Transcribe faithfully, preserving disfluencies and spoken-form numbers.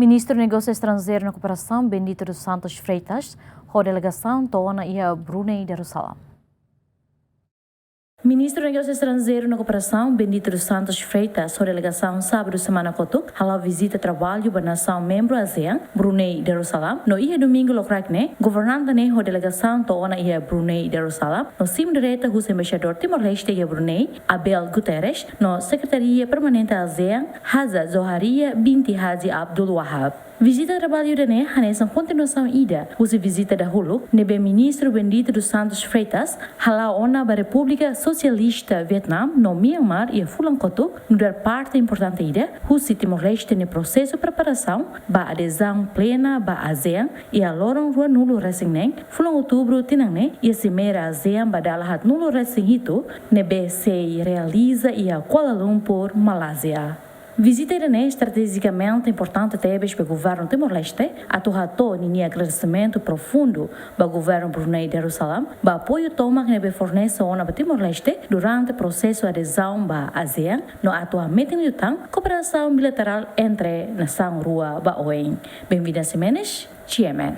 Ministru Negósiu Estranjeiru no Kooperasaun, Bendito dos Santos Freitas, ho delegasaun to'o ona iha Brunei Darussalam. Ministru Negósiu Estranjeiru no Kooperasaun, Bendito dos Santos Freitas, ho delegasaun sábadu semana kotuk hala'o vizita traballu ba nasaun membru ASEAN, Brunei Darussalam, no iha domingu lokraik ne'e, governante ne'e ho delegasaun to'o ona iha Brunei Darussalam, no simu direta husi Embaixadór Timor-Leste iha Brunei, Abel Guterres, no Sekretaria Permanente ASEAN, Haja Zoharia binti Haji Abdul Wahab. Vizita traballu ida-ne'e hanesan kontinuasaun ida husi vizita dahuluk ne'ebé Ministru Bendito dos Santos Freitas hala'o ona ba Repúblika Sosialista Vietnam no Myanmar iha fulan kotuk, nu'udar parte importante ida husi Timor-Leste nia prosesu preparasaun ba adezaun plena ba ASEAN iha loron rua-nulu resin neen, fulan Outubru tinan ne'e, iha Simeira ASEAN ba dala haat-nulu resin hitu ne'ebé sei realiza iha Kuala Lumpur, Malázia. Vizita ida-ne'e estratejikamente importante tebes ba Governu Timor-Leste, atu hato'o ninia agradesimentu profundu ba Governu Brunei Darussalam ba apoiu tomak ne'ebé fornese ona ba Timor-Leste durante prosesu adezaun ba ASEAN, no atu hametin liután kooperasaun bilaterál entre nasaun rua ba oin. Benvinda Ximenes, G M N.